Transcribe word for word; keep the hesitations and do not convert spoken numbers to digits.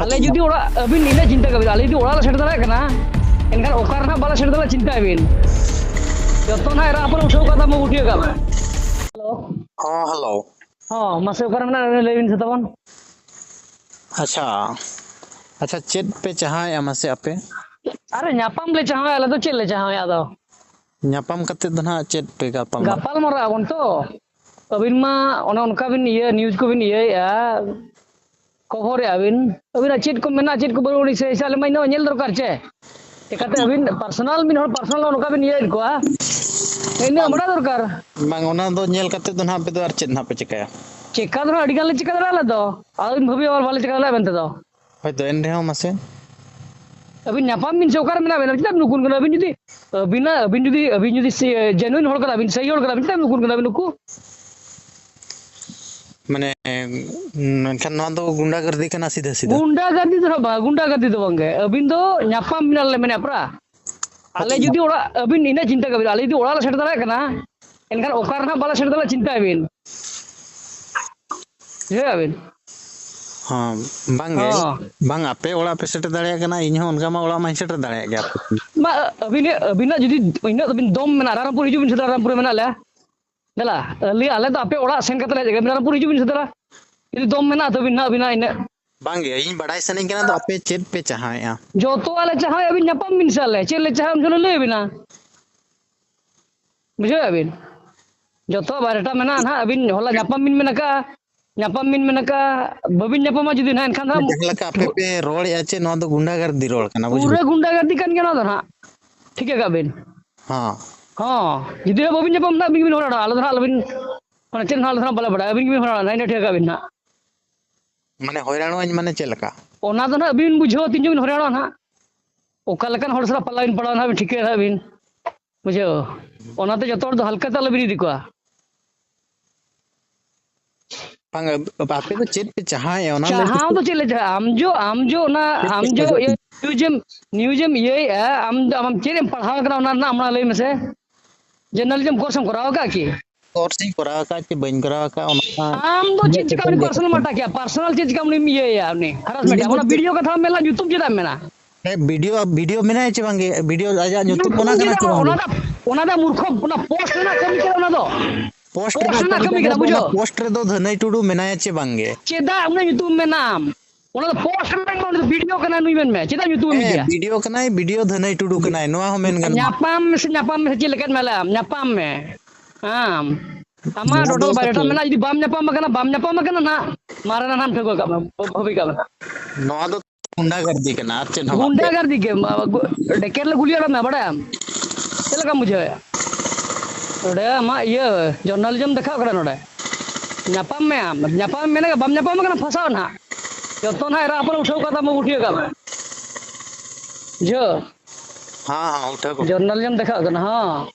ᱟᱞᱮ ᱡᱩᱫᱤ ᱚᱲᱟᱜ, ᱟᱹᱵᱤᱱ ᱱᱤᱱᱟᱹᱜ ᱪᱤᱱᱛᱟᱹ ᱠᱟᱜ ᱵᱤᱱ, ᱟᱞᱮ ᱡᱩᱫᱤ ᱚᱲᱟᱜ ᱞᱮ ᱥᱮᱴᱮᱨ ᱫᱟᱲᱮᱭᱟᱜ ᱠᱟᱱᱟ, ᱮᱱᱠᱷᱟᱱ ᱚᱠᱟ ᱨᱮᱱᱟᱜ ᱵᱟᱞᱮ ᱥᱮᱴᱮᱨ ᱫᱟᱲᱮᱭᱟᱜᱼᱟ, ᱪᱤᱱᱛᱟᱹᱭ ᱵᱤᱱ᱾ ᱡᱚᱛᱚ ᱱᱟᱜ ᱮᱨᱟ ᱟᱯᱟᱱ ᱩᱴᱷᱟᱹᱣ ᱠᱟᱛᱮ ᱵᱚ ᱜᱩᱴᱤᱭᱟᱹ ᱠᱟᱜ ᱢᱟ᱾ ᱦᱮᱞᱳ᱾ ᱦᱚᱸ, ᱦᱮᱞᱳ᱾ ᱦᱚᱸ, ᱢᱟᱥᱮ ᱚᱠᱟ ᱨᱮ ᱢᱮᱱᱟᱜ ᱵᱤᱱᱟ ᱞᱟᱹᱭ ᱵᱤᱱ ᱥᱮ ᱛᱟᱵᱚᱱ᱾ ᱟᱪᱪᱷᱟ, ᱟᱪᱪᱷᱟ, ᱪᱮᱫ ᱯᱮ ᱪᱟᱦᱟᱣᱮᱫᱼᱟ ᱢᱟᱥᱮ ᱟᱯᱮ? ᱟᱨᱮ, ᱧᱟᱯᱟᱢ ᱞᱮ ᱪᱟᱦᱟᱣᱮᱫᱼᱟ, ᱟᱞᱮ ᱫᱚ ᱪᱮᱫ ᱞᱮ ᱪᱟᱦᱟᱣᱮᱫᱼᱟ ᱟᱫᱚ? ᱧᱟᱯᱟᱢ ᱠᱟᱛᱮ ᱫᱚ ᱱᱟᱦᱟᱜ ᱪᱮᱫ ᱯᱮ ᱜᱟᱯᱟᱞ ᱢᱟᱨᱟᱣ? ᱜᱟᱯᱟᱞ ᱢᱟᱨᱟᱣ ᱟᱵᱚᱱ ᱛᱚ᱾ ᱟᱹᱵᱤᱱ ᱢᱟ ᱚᱱᱮ ᱚᱱᱠᱟ ᱵᱤᱱ ᱤᱭᱟᱹ, ᱱᱤᱭᱩᱡᱽ ᱠᱚᱵᱤᱱ ᱤᱭᱟᱹᱭᱮᱫᱼᱟ, ᱠᱷᱚᱵᱚᱨᱮᱫᱼᱟ ᱵᱤᱱ᱾ ᱟᱹᱵᱤᱱᱟᱜ ᱪᱮᱫ ᱠᱚ ᱢᱮᱱᱟᱜᱼᱟ, ᱪᱮᱫ ᱠᱚ ᱵᱟᱹᱱᱩᱜᱼᱟ, ᱩᱱᱤ ᱥᱮ ᱦᱤᱥᱟᱹᱵ ᱟᱞᱮ ᱢᱟ ᱤᱧ ᱫᱚ ᱧᱮᱞ ᱫᱚᱨᱠᱟᱨ ᱪᱮ? ᱪᱮᱠᱟᱛᱮ ᱟᱹᱵᱤᱱ ᱯᱟᱨᱥᱚᱱᱟᱞ ᱢᱤᱫ ᱦᱚᱲ ᱯᱟᱨᱥᱚᱱᱟᱞ ᱚᱱᱠᱟ ᱵᱤᱱ ᱤᱭᱟᱹᱭᱮᱫ ᱠᱚᱣᱟ, ᱤᱱᱟᱹ ᱵᱟᱝ, ᱵᱟᱲᱟᱭ ᱫᱚᱨᱠᱟᱨ᱾ ᱵᱟᱝ, ᱚᱱᱟ ᱫᱚ ᱧᱮᱞ ᱠᱟᱛᱮ ᱫᱚ ᱱᱟᱦᱟᱜ ᱟᱯᱮ ᱫᱚ ᱟᱨ ᱪᱮᱫ ᱱᱟᱦᱟᱜ ᱯᱮ ᱪᱤᱠᱟᱹᱭᱟ? ᱪᱮᱠᱟ ᱫᱚ ᱱᱟᱦᱟᱜ ᱟᱹᱰᱤ ᱜᱟᱱ ᱞᱮ ᱪᱤᱠᱟᱹ ᱫᱟᱲᱮᱭᱟᱜᱼᱟ ᱟᱞᱮ ᱫᱚ᱾ ᱟᱹᱵᱤᱱ ᱵᱷᱟᱹᱵᱤ ᱟᱵᱟᱨ ᱵᱟᱞᱮ ᱪᱤᱠᱟᱹ ᱫᱟᱲᱮᱭᱟᱜᱼᱟ ᱢᱮᱱᱛᱮ ᱫᱚ᱾ ᱦᱳᱭ ᱛᱚ, ᱮᱱ ᱨᱮᱦᱚᱸ ᱢᱟᱥᱮ᱾ ᱟᱹᱵᱤᱱ ᱧᱟᱯᱟᱢ ᱵᱤᱱ ᱥᱮ ᱚᱠᱟᱨᱮ ᱢᱮᱱᱟᱜ ᱵᱤᱱᱟ? ᱪᱮᱫᱟᱜ ᱵᱤᱱ ᱩᱠᱩᱱ ᱠᱟᱱᱟ? ᱟᱹᱵᱤᱱ ᱡᱩᱫᱤ, ᱟᱹᱵᱤᱱᱟᱜ, ᱟᱹᱵᱤᱱ ᱡᱩᱫᱤ, ᱟᱹᱵᱤᱱ ᱡᱩᱫᱤ ᱥᱮ-, ᱡᱮᱱᱩᱭᱤᱱ ᱦᱚᱲ ᱠᱟᱱᱟ ᱵᱤᱱ, ᱥᱟᱹᱦᱤ ᱦᱚᱲ ᱠᱟᱱᱟ ᱵᱤᱱ, ᱪᱮᱫᱟᱜ ᱵᱤᱱ ᱩᱠᱩᱱ ᱠᱟᱱᱟ ᱵᱤᱱ ᱩᱠᱩ? ᱢᱟᱱᱮ, ᱢᱮᱱᱠᱷᱟᱱ ᱱᱚᱣᱟ ᱫᱚ ᱜᱩᱱᱰᱟᱜᱟᱨᱫᱤ ᱠᱟᱱᱟ ᱥᱤᱫᱷᱟᱹ ᱥᱤᱫᱷᱟᱹ᱾ ᱜᱩᱱᱰᱟᱜᱟᱨᱫᱤ ᱫᱚ ᱱᱟᱦᱟᱜ ᱵᱟᱝ, ᱜᱩᱱᱰᱟᱜᱟᱨᱫᱤ ᱫᱚ ᱵᱟᱝᱜᱮ᱾ ᱟᱹᱵᱤᱱ ᱫᱚ ᱧᱟᱯᱟᱢ ᱵᱤᱱ ᱟᱞᱮ ᱞᱮ ᱢᱮᱱᱮᱫᱼᱟ ᱯᱨᱟ᱾ ᱟᱞᱮ ᱟᱪᱪᱷᱟ᱾ ᱡᱩᱫᱤ ᱚᱲᱟᱜ, ᱟᱹᱵᱤᱱ ᱤᱱᱟᱹᱜ ᱪᱤᱱᱛᱟᱹ ᱠᱟᱜ ᱵᱤᱱ, ᱟᱞᱮ ᱡᱩᱫᱤ ᱚᱲᱟᱜ ᱞᱮ ᱥᱮᱴᱮᱨ ᱫᱟᱲᱮᱭᱟᱜ ᱠᱟᱱᱟ, ᱮᱱᱠᱷᱟᱱ ᱚᱠᱟ ᱨᱮᱦᱟᱸᱜ ᱵᱟᱞᱮ ᱥᱮᱴᱮᱨ ᱫᱟᱲᱮᱭᱟᱜᱼᱟ, ᱪᱤᱱᱛᱟᱹᱭ ᱵᱤᱱ᱾ ᱵᱩᱡᱷᱟᱹᱣᱮᱫᱼᱟ ᱵᱤᱱ? ᱦᱚᱸ, ᱵᱟᱝᱜᱮ᱾ ᱦᱚᱸ᱾ ᱵᱟᱝ, ᱟᱯᱮ ᱚᱲᱟᱜ ᱯᱮ ᱥᱮᱴᱮᱨ ᱫᱟᱲᱮᱭᱟᱜ ᱠᱟᱱᱟ, ᱤᱧ ᱦᱚᱸ ᱚᱱᱠᱟ ᱢᱟ ᱚᱲᱟᱜ ᱢᱟᱧ ᱥᱮᱴᱮᱨ ᱫᱟᱲᱮᱭᱟᱜ ᱜᱮᱭᱟ ᱟᱯᱮ ᱴᱷᱮᱱ᱾ ᱢᱟ, ᱟᱹᱵᱤᱱ, ᱟᱹᱵᱤᱱᱟᱜ ᱡᱩᱫᱤ ᱤᱱᱟᱹᱜ ᱛᱟᱹᱵᱤᱱ ᱫᱚᱢ ᱢᱮᱱᱟᱜᱼᱟ, ᱨᱟᱭᱨᱚᱝᱯᱩᱨ ᱦᱤᱡᱩᱜ ᱵᱤᱱ ᱥᱮ, ᱨᱟᱭᱨᱚᱝᱯᱩᱨ ᱨᱮ ᱢᱮᱱᱟᱜ ᱞᱮᱭᱟ᱾ ᱫᱮᱞᱟ, ᱟᱞᱮ, ᱟᱞᱮ ᱫᱚ ᱟᱯᱮ ᱚᱲᱟᱜ ᱥᱮᱱ ᱠᱟᱛᱮ ᱞᱮ ᱦᱮᱡ ᱟᱠᱟᱱᱟ, ᱨᱟᱭᱨᱚᱝᱯᱩᱨ ᱦᱤᱡᱩᱜ ᱵᱤᱱ ᱥᱮ ᱫᱮᱞᱟ᱾ ᱡᱩᱫᱤ ᱫᱚᱢ ᱢᱮᱱᱟᱜ ᱛᱟᱹᱵᱤᱱ ᱱᱟᱦᱟᱜ ᱟᱹᱵᱤᱱᱟᱜ ᱤᱱᱟᱹᱜ᱾ ᱵᱟᱝᱜᱮ, ᱤᱧ ᱵᱟᱰᱟᱭ ᱥᱟᱱᱟᱧ ᱠᱟᱱᱟ ᱫᱚ ᱟᱯᱮ ᱪᱮᱫ ᱯᱮ ᱪᱟᱦᱟᱣᱮᱫᱼᱟ? ᱡᱚᱛᱚᱣᱟᱜ ᱞᱮ ᱪᱟᱦᱟᱣᱮᱫᱼᱟ, ᱟᱹᱵᱤᱱ ᱧᱟᱯᱟᱢ ᱵᱤᱱ ᱥᱮ ᱟᱞᱮ ᱪᱮᱫ ᱞᱮ ᱪᱟᱦᱟᱣ ᱮᱢ ᱪᱚ ᱞᱮ ᱞᱟᱹᱭ ᱟᱹᱵᱤᱱᱟ᱾ ᱵᱩᱡᱷᱟᱹᱣᱮᱫᱼᱟ ᱵᱤᱱ? ᱡᱚᱛᱚᱣᱟᱜ ᱵᱟᱭᱳᱰᱟᱴᱟ ᱢᱮᱱᱟᱜᱼᱟ ᱱᱟᱦᱟᱜ, ᱟᱹᱵᱤᱱ ᱦᱚᱞᱟ ᱧᱟᱯᱟᱢ ᱵᱤᱱ ᱢᱮᱱ ᱟᱠᱟᱫᱼᱟ, ᱧᱟᱯᱟᱢ ᱵᱤᱱ ᱢᱮᱱ ᱟᱠᱟᱫᱼᱟ, ᱵᱟᱹᱵᱤᱱ ᱧᱟᱯᱟᱢᱟ ᱡᱩᱫᱤ ᱱᱟᱦᱟᱜ ᱮᱱᱠᱷᱟᱱ ᱫᱚ ᱦᱟᱸᱜ ᱡᱟᱦᱟᱸ ᱞᱮᱠᱟ ᱟᱯᱮ ᱯᱮ ᱨᱚᱲᱮᱫᱼᱟ ᱪᱮ, ᱱᱚᱣᱟ ᱫᱚ ᱜᱩᱱᱰᱟᱜᱟᱨᱫᱤ ᱨᱚᱲ ᱠᱟᱱᱟ, ᱵᱩᱡᱷᱟᱹᱣ? ᱯᱩᱨᱟᱹ ᱜᱩᱱᱰᱟᱜᱟᱨᱫᱤ ᱠᱟᱱ ᱜᱮᱭᱟ ᱱᱚᱣᱟ ᱫᱚ ᱱᱟᱦᱟᱜ᱾ ᱴᱷᱤᱠᱟᱹ ᱠᱟᱜ ᱵᱤᱱ᱾ ᱦᱚᱸ᱾ ᱦᱚᱸ, ᱡᱩᱫᱤ ᱦᱚᱸ ᱵᱟᱹᱵᱤᱱ ᱧᱟᱯᱟᱢ ᱱᱟᱦᱟᱜ, ᱟᱹᱵᱤᱱ ᱜᱮᱵᱤᱱ ᱦᱚᱲ ᱦᱟᱲᱟᱜᱼᱟ, ᱟᱞᱮ ᱫᱚ ᱱᱟᱦᱟᱜ ᱟᱞᱚᱵᱤᱱ, ᱢᱟᱱᱮ ᱪᱮᱫ ᱦᱚᱸ ᱟᱞᱮ ᱫᱚ ᱱᱟᱦᱟᱜ ᱵᱟᱞᱮ ᱵᱟᱲᱟᱭᱟ, ᱟᱹᱵᱤᱱ ᱜᱮᱵᱤᱱ ᱦᱚᱲ ᱦᱟᱲᱟᱜᱼᱟ, ᱤᱱᱟᱹ ᱴᱷᱤᱠᱟᱹ ᱠᱟᱜ ᱵᱤᱱ ᱱᱟᱦᱟᱜ᱾ ᱢᱟᱱᱮ ᱦᱚᱭᱨᱟᱱᱚᱜ ᱟᱹᱧ ᱢᱟᱱᱮ ᱪᱮᱫ ᱞᱮᱠᱟ? ᱚᱱᱟ ᱫᱚ ᱱᱟᱦᱟᱜ ᱟᱹᱵᱤᱱ ᱵᱤᱱ ᱵᱩᱡᱷᱟᱹᱣᱟ ᱛᱤᱱ ᱡᱚᱠᱷᱚᱱ ᱵᱤᱱ ᱦᱚᱭᱨᱟᱱᱚᱜᱼᱟ ᱱᱟᱦᱟᱜ᱾ ᱚᱠᱟ ᱞᱮᱠᱟᱱ ᱦᱚᱲ ᱥᱟᱞᱟᱜ ᱯᱟᱞᱞᱟ ᱵᱤᱱ ᱯᱟᱲᱟᱣ ᱱᱟᱦᱟᱜ ᱵᱤᱱ ᱴᱷᱤᱠᱟᱹᱭᱟ ᱱᱟᱦᱟᱜ ᱵᱤᱱ᱾ ᱵᱩᱡᱷᱟᱹᱣ? ᱚᱱᱟᱛᱮ ᱡᱚᱛᱚ ᱦᱚᱲ ᱫᱚ ᱦᱟᱞᱠᱟ ᱛᱮ ᱟᱞᱚᱵᱤᱱ ᱤᱫᱤ ᱠᱚᱣᱟ᱾ ᱵᱟᱝ, ᱟᱯᱮ ᱫᱚ ᱪᱮᱫ ᱯᱮ ᱪᱟᱦᱟᱣᱮᱫᱼᱟ ᱚᱱᱟ ᱞᱟᱹᱭ ᱪᱟᱦᱟᱣ ᱠᱟᱛᱮ? ᱫᱚ ᱪᱮᱫ ᱞᱮ ᱪᱟᱦᱟᱣᱟ? ᱟᱢ ᱡᱚ, ᱟᱢ ᱡᱚ ᱚᱱᱟ, ᱪᱮᱫ ᱟᱢ ᱯᱮ ᱡᱚ ᱠᱷᱚᱡᱚᱜ ᱤᱭᱟᱹ ᱠᱟᱱᱟ? ᱱᱤᱭᱩᱡᱮᱢ, ᱱᱤᱭᱩᱡᱮᱢ ᱤᱭᱟᱹᱭᱮᱫᱼᱟ, ᱟᱢ ᱫᱚ, ᱟᱢ ᱪᱮᱫ ᱮᱢ ᱯᱟᱲᱦᱟᱣ ᱠᱟᱱᱟ ᱚᱱᱟ ᱨᱮᱱᱟᱜ ᱟᱢ ᱚᱱᱟ ᱞᱟᱹᱭ ᱢᱮᱥᱮ᱾ ᱡᱟᱨᱱᱟᱞᱤᱡᱚᱢ ᱠᱳᱨᱥ ᱮᱢ ᱠᱚᱨᱟᱣ ᱟᱠᱟᱫ ᱠᱤ? ᱠᱳᱨᱥ ᱤᱧ ᱠᱚᱨᱟᱣ ᱟᱠᱟᱫ ᱪᱮ ᱵᱟᱹᱧ ᱠᱚᱨᱟᱣ ᱟᱠᱟᱫ, ᱚᱱᱟ ᱟᱢ ᱫᱚ ᱪᱮᱫ ᱪᱮᱠᱟ ᱩᱱᱤ ᱯᱟᱨᱥᱚᱱᱟᱞ ᱢᱟᱴᱟ ᱠᱮᱭᱟ? ᱯᱟᱨᱥᱚᱱᱟᱞ ᱪᱮᱫ ᱪᱮᱠᱟ ᱩᱱᱤᱢ ᱤᱭᱟᱹᱭᱟ? ᱩᱱᱤ ᱦᱟᱨᱟᱥᱢᱮᱱᱴ ᱩᱱᱤ ᱚᱱᱟ ᱫᱚ ᱵᱷᱤᱰᱤᱭᱳ ᱠᱟᱛᱷᱟ ᱢᱮᱱᱟ, ᱧᱩᱛᱩᱢ ᱪᱮᱫᱟᱜ ᱮᱢ ᱢᱮᱱᱟ? ᱦᱮᱸ, ᱵᱷᱤᱰᱤᱭᱳ, ᱵᱷᱤᱰᱤᱭᱳ ᱢᱮᱱᱟᱭᱟ ᱪᱮ ᱵᱟᱝᱜᱮ? ᱵᱷᱤᱰᱤᱭᱳ ᱟᱭᱟᱜ ᱧᱩᱛᱩᱢ ᱧᱩᱛᱩᱢ ᱚᱱᱟ ᱠᱟᱱᱟ ᱪᱮᱫᱟᱜ ᱪᱮ ᱵᱟᱝᱜᱮ? ᱚᱱᱟ ᱫᱚ, ᱚᱱᱟ ᱫᱚ ᱢᱩᱨᱠᱷᱚ, ᱚᱱᱟ ᱯᱳᱥᱴ ᱨᱮᱱᱟᱜ ᱠᱟᱹᱢᱤ ᱠᱟᱱᱟ ᱚᱱᱟ ᱫᱚ᱾ ᱯᱳᱥᱴ ᱯᱳᱥᱴ ᱨᱮᱱᱟᱜ ᱨᱮᱱᱟᱜ ᱠᱟᱹᱢᱤ ᱠᱟᱹᱢᱤ ᱠᱟᱱᱟ, ᱠᱟᱱᱟ, ᱵᱩᱡᱷᱟᱹᱣ? ᱯᱳᱥᱴ ᱨᱮᱫᱚ ᱫᱷᱟᱹᱱᱟᱹᱭ ᱴᱩᱰᱩ ᱢᱮᱱᱟᱭᱟ ᱪᱮ ᱵᱟᱝᱜᱮ? ᱪᱮᱫᱟᱜ ᱩᱱᱤ ᱧᱩᱛᱩᱢ ᱢᱮᱱᱟᱢ? ᱚᱱᱟ ᱫᱚ ᱯᱳᱥᱴ ᱨᱮᱱᱟᱜ, ᱩᱱᱤ ᱫᱚ ᱵᱷᱤᱰᱤᱭᱳ ᱠᱟᱱᱟᱭ ᱱᱩᱭ ᱢᱮᱱ ᱢᱮ, ᱪᱮᱫᱟᱜ ᱧᱩᱛᱩᱢ ᱮᱢ ᱦᱮᱸ, ᱤᱫᱤᱭᱟ? ᱵᱷᱤᱰᱤᱭᱳ ᱠᱟᱱᱟᱭ, ᱵᱷᱤᱰᱤᱭᱳ ᱫᱷᱟᱹᱱᱟᱹᱭ ᱴᱩᱰᱩ ᱠᱟᱱᱟᱭ, ᱱᱚᱣᱟ ᱦᱚᱸ ᱢᱮᱱ ᱜᱟᱱᱚᱜᱼᱟ᱾ ᱧᱟᱯᱟᱢ ᱢᱮᱥᱮ, ᱧᱟᱯᱟᱢ ᱢᱮᱥᱮ, ᱪᱮᱫ ᱞᱮᱠᱟᱧ ᱢᱮᱱᱟ? ᱧᱟᱯᱟᱢ ᱢᱮ᱾ ᱟᱢ, ᱟᱢᱟᱜ ᱱᱚᱣᱟ ᱫᱚ ᱴᱳᱴᱟᱞ ᱵᱟᱭᱳᱰᱟᱴᱟ ᱠᱟᱹᱴᱤᱡ ᱢᱮᱱᱟᱜᱼᱟ, ᱡᱩᱫᱤ ᱵᱟᱢ ᱧᱟᱯᱟᱢ ᱟᱠᱟᱱᱟ, ᱵᱟᱢ ᱧᱟᱯᱟᱢ ᱟᱠᱟᱱᱟ ᱱᱟᱦᱟᱜ, ᱢᱟᱨᱮ ᱱᱟᱦᱟᱜ ᱴᱷᱟᱹᱣᱠᱟᱹ ᱠᱟᱜ ᱢᱮ, ᱵᱷᱟᱹᱵᱤ ᱠᱟᱜ ᱢᱮ᱾ ᱱᱚᱣᱟ ᱫᱚ ᱜᱩᱱᱰᱟᱜᱟᱨᱫᱤ ᱠᱟᱱᱟ, ᱟᱨ ᱪᱮᱫ ᱦᱚᱸ ᱵᱟᱝ᱾ ᱜᱩᱱᱰᱟᱜᱟᱨᱫᱤ ᱜᱮ, ᱢᱟ-, ᱜᱩ-, ᱰᱮᱠᱮᱨ ᱞᱮ ᱜᱩᱞᱤ ᱟᱲᱟᱜ ᱢᱮ, ᱵᱟᱲᱟᱭᱟᱢ? ᱪᱮᱫ ᱞᱮᱠᱟᱢ ᱵᱩᱡᱷᱟᱹᱣᱮᱫᱼᱟ? ᱱᱚᱰᱮ ᱟᱢᱟᱜ ᱤᱭᱟᱹ, ᱡᱟᱨᱱᱟᱞᱤᱡᱚᱢ ᱫᱮᱠᱷᱟᱣ ᱠᱟᱱᱟ ᱱᱚᱰᱮ᱾ ᱧᱟᱯᱟᱢ ᱢᱮ ᱟᱢ, ᱧᱟᱯᱟᱢ ᱢᱮᱱᱟ, ᱵᱟᱢ ᱧᱟᱯᱟᱢ ᱟᱠᱟᱱᱟ, ᱯᱷᱟᱸᱥᱟᱣ ᱱᱟᱦᱟᱜ᱾ ᱡᱚᱛᱚ ᱱᱟᱦᱟᱜ ᱮᱨᱟ ᱦᱚᱯᱚᱱ ᱩᱴᱷᱟᱹᱣ ᱠᱟᱛᱮ ᱩᱴᱷᱟᱹᱣ ᱠᱟᱜ ᱢᱮ᱾ ᱵᱩᱡᱷᱟᱹᱣ? ᱦᱮᱸ, ᱦᱮᱸ, ᱩᱴᱷᱟᱹᱣ ᱠᱚ᱾ ᱡᱟᱨᱱᱟᱞᱤᱡᱚᱢ ᱫᱮᱠᱷᱟᱣ ᱠᱟᱱᱟ, ᱦᱮᱸ᱾